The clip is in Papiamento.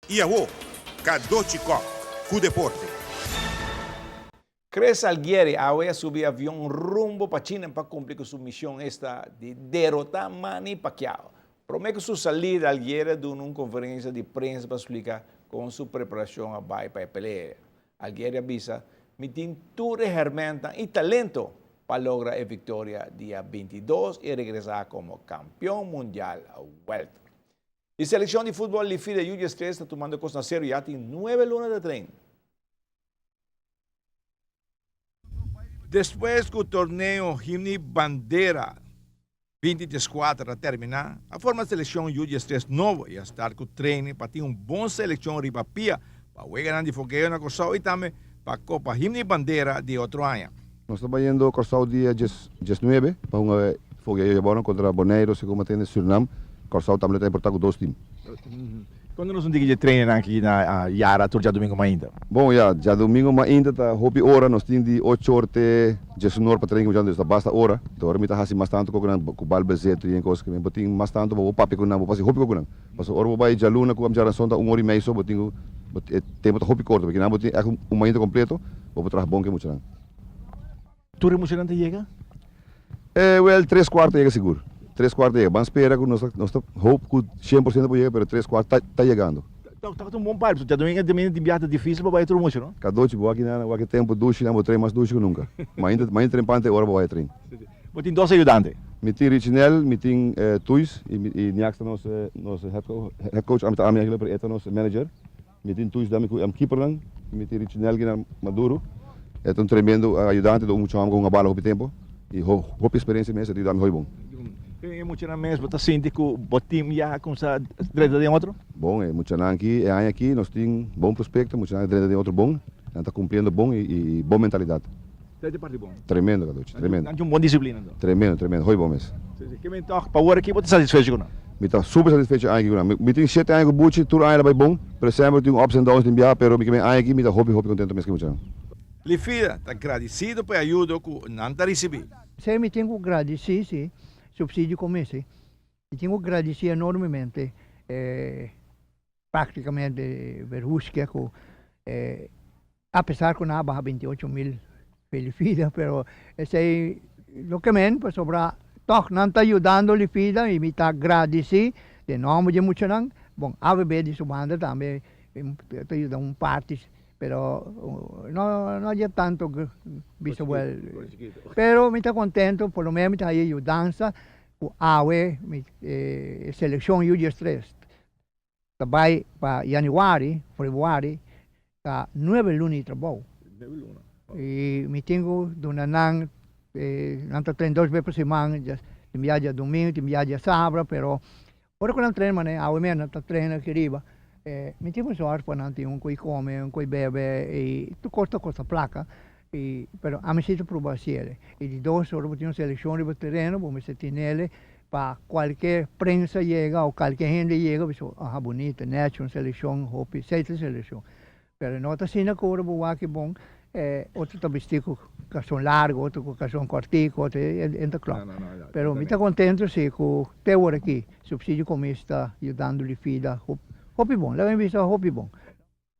I awo, Cadochi Kock ku deporte. Chris Algieri awe a subi avion rumbo pa China pa cumpli cu su mision esta di derota Manny Pacquiao. Prome cu su salida Algieri a duna un conferencia di prensa pa splica con su preparacion a bay pa e pelea. Algieri a bisa, Mi tin tur e hermentnan y talento pa logra e victoria dia 22 y regresa como campeon mundial welter. E seleccion di futbol Lifida U13 ta tumando cos na serio, ya tin nuebe luna ta train. Despues ku torneo Himni Bandera 2014 a terminá, a forma selekshon U13 nobo i a start ku training pa tin un bon selekshon riba pia pa weganan di fogeo na Kòrsou i tambe pa Kopa Himni Bandera di e otro aña. Nos ta bayendo Kòrsou dia diesnuebe pa hunga fogeo Yabòrnan kontra Boneiru, segun mi a tende Surinam. Kòrsou tambe lo ta importá ku dos tim. Cuando nos un diki dje trainingnan aki na Yara tur djadumingo mainta? Bon ya, djadumingo mainta ta hopi ora, nos tin di ocho or te diesun or pa training ku dus ta basta ora. Te ora mi ta hasi mas tantu ku nan ku bal bezetu i en kos, bo tin mas tantu pa bo papia ku nan, bo por hasi hopi ku nan. Pasobra ora bo bai djaluna ku djaranson ta un ora i mei so bo tin ku, e tempu ta hopi korto, pasobra kinan bo tin ègt un mainta kompleto bo por traha bon ku e muchanan. Tur e muchanan ta yega? Eh, wel, tres kuart ta yega sigur. Tres kuart ta yega. Ban spera ku nos ta, nos ta hoop ku 100% por yega, pero tres kuart ta, ta yegando. Tabata un bon parti, pasobra djadumingu djadumingu tin biaha ta difisil pa bai tur mucha, no? Kadochi, bo aki nan, wak e tempu dushi nan, bo train mas dushi ku nunka. Mainta, mainta train pante ora bo bai train. Bo tin dos ayudante? Mi tin Richinel, mi tin Tuis, i mi, i Niaks ta nos, nos head head coach, ami ta ami Aguilar, pero e ta nos manager. Mi tin Tuis Dami ku keepernan i mi tin Richie Nelgina Maduro. E ta un tremendo ayudante, ta un mucha hòmber ku hunga bala hopi tempu i hopi eksperensia mes, e ta yuda mi hopi bon. E muchanan mes bo ta sinti ku bo tim ya a kuminsá drenta den otro? Bon, e muchanan aki e aña aki nos tin bon prospekto, muchanan a drenta den otro bon, nan ta kumpliendo bon i bon mentalidat. Esei ta parti bon. Tremendo, Caduchi, tremendo. Nan tin un bon disiplina anto. Tremendo, tremendo, hopi bon mes. Si, si. Ke men tòg, pa wor aki bo ta satisfecho ku nan? Mi ta super satisfecho aña aki ku nan. Mi tin shete aña ku Buchi, tur aña ta bai bon, pero semper tin un ups and downs den biaha, pero mi ke men aña aki mi ta hopi, hopi kontento mes ku e muchanan. Lifida ta gradisido pa e ayudo ku nan ta risibí. Esei mi tin ku gradisí, si, supsidio komo esei. Mi tin ku gradisí enormemente Prácticamente Verhuskia cu a pesar cu nan a baha 28 mil Lifida pero esey lo ke men pasobra toch nan ta yudando Lifida y mi ta gradici den nomber di e muchanan. Bon AVB di su banda tambe ta yuda un parti pero no no dje tanto bisa wel pero mi ta contento por lo menos mi ta haya yudansa cu awe mi e seleccion yu diestres Ta bai pa januari, februari ta nuebe luna di trabou. I mi tin ku duna nan, nan ta train dos bes pa siman, tin bia djadumingu, tin bia djasabra, pero ora ku nan train manera awe mes nan ta train aki riba, mi tin ku sòrg pa nan tin un ku kome, un ku bebe i tur kos ta kosta plaka, i pero ami si ta proba hasiel. I di dos ora bo tin un selekshon riba tereno bo mester tinel Pa cualke prensa yega o calke hende yega bisa aha bunita nechi un seleccion hopi esey ta seleccion pero no ta asina cu ora bo wak e bon otro ta bisti cu carson largo otro cu carson cortico otro e ta clop pero mi ta contento si cu te ora aki subsidio comis ta yudando Lifida hopi bon laga mi bisa hopi bon.